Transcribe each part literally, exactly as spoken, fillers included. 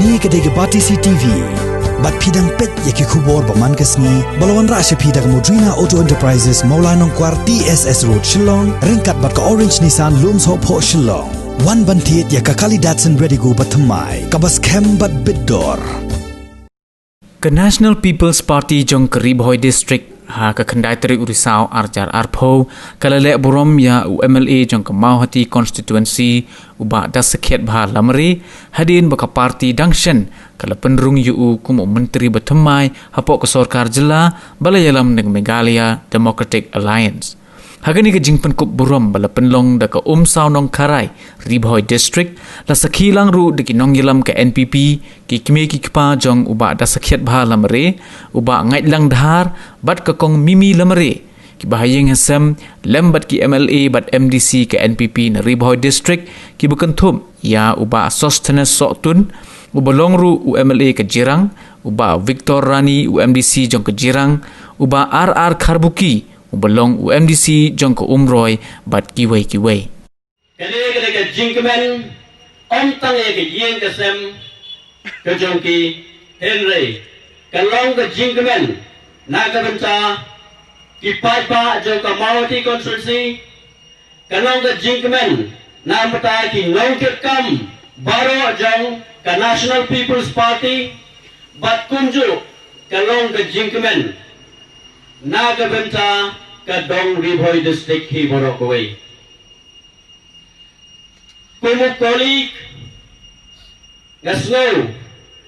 Kane ka dei ka Batesi T V. Bad phi dang peit ïa ki khubor ba man ka sngi ba la wanrah sha phi da ka Modrina Auto Enterprises, Mawlai Nongkwar, T S S Road, Shillong, ryngkat bad ka Orange Nissan, Lumsohphoh, Shillong. Wan ban thied ïa ka kali Datsun Redigo ba thymmai, kaba skhem bad bit dor. Ka National People's Party jong ka Ri Bhoi District ha ka khyndai tarik u Risaw ar hajar arphew ka la leh burom ïa u M L A jong ka Mawhati Constituency, u Bah Dasakhiatbha Lamare, hadien ba ka party dang shen ka la pynrung ïa u kum u myntri ba thymmai hapoh ka sorkar jylla ba la ïalam na ka Meghalaya Democratic Alliance. Ha kane ka jingpynkup burom ba la pynlong da ka Umsaw Nongkharai, Ri Bhoi District, la sakhi lang ruh da ki nongïalam ka N P P, ki kmie ki kpa jong u Bah Dasakhiatbha Lamare, u Bah Ngaitlang Dhar, bad ka Kong Mimi Lamare, ki ba ha ïing ha sem, lem bad ki M L A bad M D C ka N P P na Ri Bhoi District, ki ba kynthup ïa u Bah Sosthenes Sohtun, u ba long ruh u M L A ka Jirang, u Bah Victor Rani, u M D C jong ka Jirang, u Bah R R Kharbuki, u ba long u M D C jong ka Umroi, bad kiwei kiwei. Ka dei, ka dei ka jingkmen, ym tang ïa ka ïing ka sem ka jong ki, hynrei ka long ka jingkmen na ka bynta ki paidbah jong ka Mawhati Constituency, ka long ka jingkmen na ka bynta ki nongkitkam baroh jong ka National People's Party, bad kumjuh ka long ka jingkmen na ka bynta ka dong Ri Bhoi District hi baroh kawei. Kum u colleague, nga sngew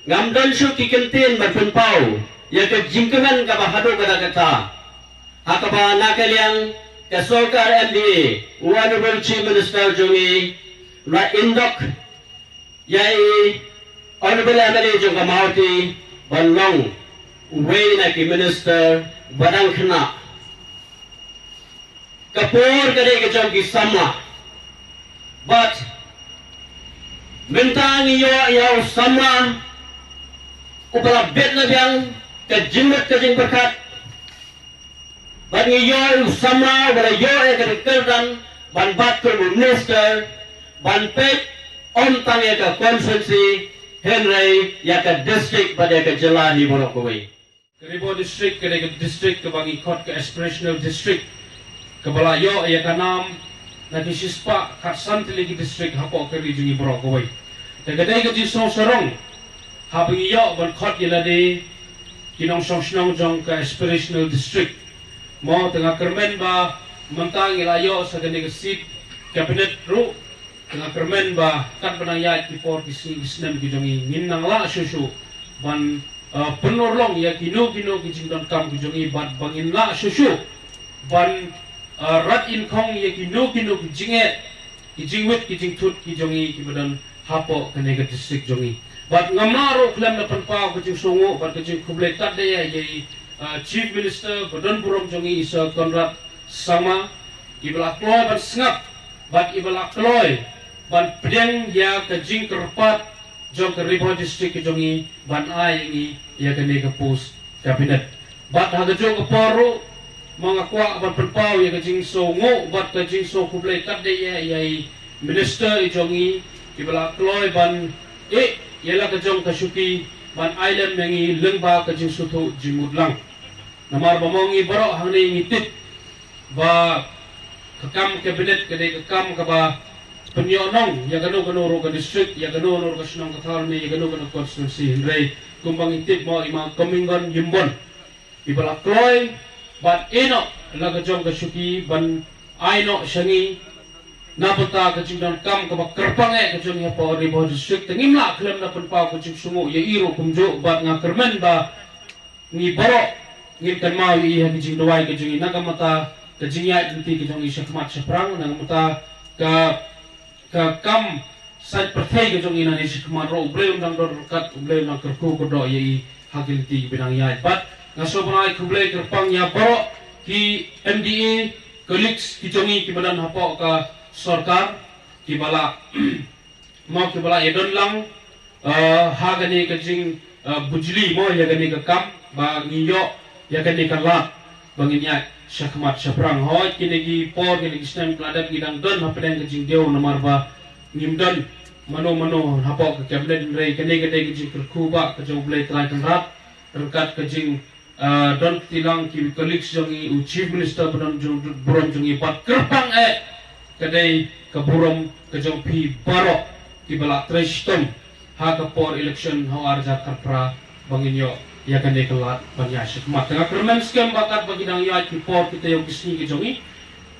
ngam don shuh ki kyntien ban pynpaw ïa ka jingkmen kaba haduh katta katta, ha kaba na ka liang ka sorkar M D A, u Honorable Chief Minister jong ngi, la indoh ïa i Honorable M L A jong ka Mawhati ban long uwei na ki minister ba dang khynnah. Ka por ka dei ka jong ki samla. Bad mynta ngi ïoh ïa u samla uba la bit la biang ka jingmut ka jingpyrkhat. Bad ngi ïoh ïa u samla uba la ïoh ïa ka kyrdan ban bat kum u minister, ban peit ym tang ïa ka constituency, hynrei ïa ka district bad ïa ka jylla hi baroh kawei. Ka Ri Bhoi District ka dei ka district kaba ngi khot ka aspirational district, kaba la ïoh ïa ka nam na ki shispah khatsan tylli ki district hapoh ka ri jong ngi baroh kawei. Te ka dei ka jingsngew sarong haba ngi ïoh ban khot ïa lade ki nongshong shnong jong ka aspirational district. Mo, te nga kyrmen ba mynta ngi la ïoh sa kane ka seat cabinet ruh, te nga kyrmen ba katba nang ïaid ki por ki sngi ki snem ki jong ngi, ngin nang lah shuh shuh ban, uh, pynurlong ïa kino kino ki jingdonkam ki jong ngi, bad ba ngin lah shuh shuh ban, uh, rat in khong ïa kino kino ki jingeh, ki jingwit ki jingthut ki jong ngi kiba don hapoh kane ka district jong ngi. Bad ngam lah ruh khlem da pynpaw ka jingsngewnguh bad ka jingkhublei tat da ïa ïa i, uh, Chief Minister ba don burom jong ngi, i Sir Conrad Sangma, iba la kloi ban sngap bad iba la kloi ban pdiang ïa ka jingkyrpad jong ka Ri Bhoi District ka jong ngi ban ai ïa ngi ïa kane ka post cabinet. Bad ha kajuh ka por ruh, ma nga kwah ban pynpaw ïa ka jingsngewnguh bad ka jingsngewkhublei kat da ïa ïa i minister i jong ngi, iba la kloi ban ïeh ïa la ka jong ka shuki ban ai lem ïa ngi lyngba ka jingsngewthuh jingmut lang. Namar ba mo ngi baroh hangne ngi tip ba ka kam cabinet ka dei ka kam kaba pynïoh nong ïa kano kano ruh ka district, ïa kano kano ruh ka shnong ka thaw ne ïa kano kano constituency, hynrei kumba ngi tip mo i ma Comingone Ymbon iba la kloi ban ïeh noh la ka jong ka shuki ban ai noh sha ngi na bynta ka jingdonkam kaba kyrpang eh ka jong ngi hapoh Ri Bhoi District. Te ngim lah khlem da pynpaw ka jingsngewnguh ïa i ruh kumjuh, bad nga kyrmen ba ngi baroh ngin kynmaw ïa i ha ki jingduwai ki jong ngi, na ka bynta ka jingïaid lynti ki jong ngi shakhmat shaphrang, na ka bynta ka, ka kam sait pyrthei ki jong ngi nangne shakhmat ruh. U Blei un dang don ryngkat, U Blei un dang kyrkhu kyrdoh ïa i ha ki lynti kiba nang ïaid. Bad nga sngewbha ban ai khublei kyrpang ïa baroh ki M D A colleagues ki jong ngi kiba don hapoh ka sorkar, kiba la mo kiba la ïadon lang, eh, ha kane ka jing, eh, bujli mo ïa kane ka kam, ba ngi ïoh ïa kane ka lad ba ngin ïaid shakhmat shaphrang. Hooid, kine ki por, kine ki snem ba la dep ngi dang don hapdeng ka jingdiaw namar ba ngim don mano mano hapoh ka cabinet, hynrei kane ka dei ka jingkyrkhu ba ka jong U Blei Trai Kynrad ryngkat ka jing, ah, don kti lang ki colleagues jong i, u Chief Minister ba don jong, burom jong i, bad kyrpang eh ka dei ka burom ka jong phi baroh ki ba la trei shitom ha ka por election ha u ar hajar khatphra ba ngin ïoh ïa kane ka lad ban ïa shakhmat. Te nga kyrmen skhem ba katba ki dang ïoh ki por ki taïew ki sngi ki jong i,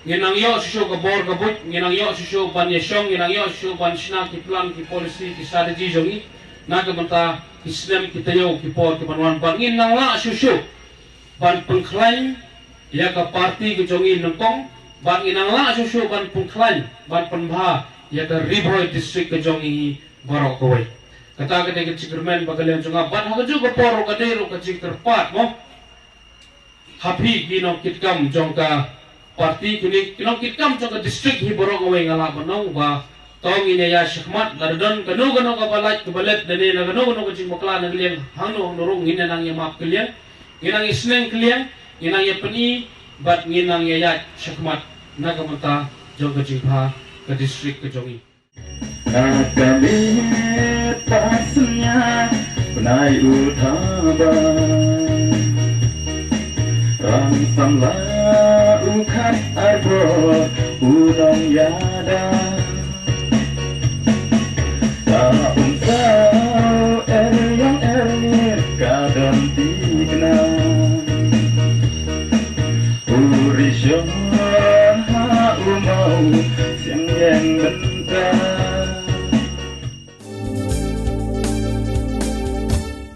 ngin nang ïoh shuh shuh ka bor ka buit, ngin nang ïoh shuh shuh ban ïa shong, ngin nang ïoh shuh shuh ban shna ki plan, ki policy, ki strategy jong i na ka bynta ki snem ki taïew ki por ki ban wan, ban ngin nang lah shuh shuh ban pynkhlaiñ ïa ka party ka jong i nyngkong, ban ngin nang lah shuh shuh ban pynkhlaiñ, ban pynbha ïa ka Ri Bhoi District ka jong i baroh kawei. Kata ka dei ka jingkyrmen ba ka liang jong nga, bad ha kajuh ka por ruh ka dei ruh ka jingkyrpad mo ha phi ki nongkitkam jong ka party, kine ki nongkitkam jong ka district hi baroh kawei, nga lah ban ong ba to ngin ïa shakhmat, lada don kano kano kaba lait kaba leh, lane na kano kano ka jingbakla na ka liang hangno hangno ruh, ngin nang ïa map kylliang, ngin nang ïa sneng kylliang, ngin nang ïa pyni bad ngin nang ïa ïaid shakhmat na ka bynta jong ka jingbha ka district ka jong i. Ka kmie Pasnia bnai u thaba, Ran Samla u khat arbor u nongïada.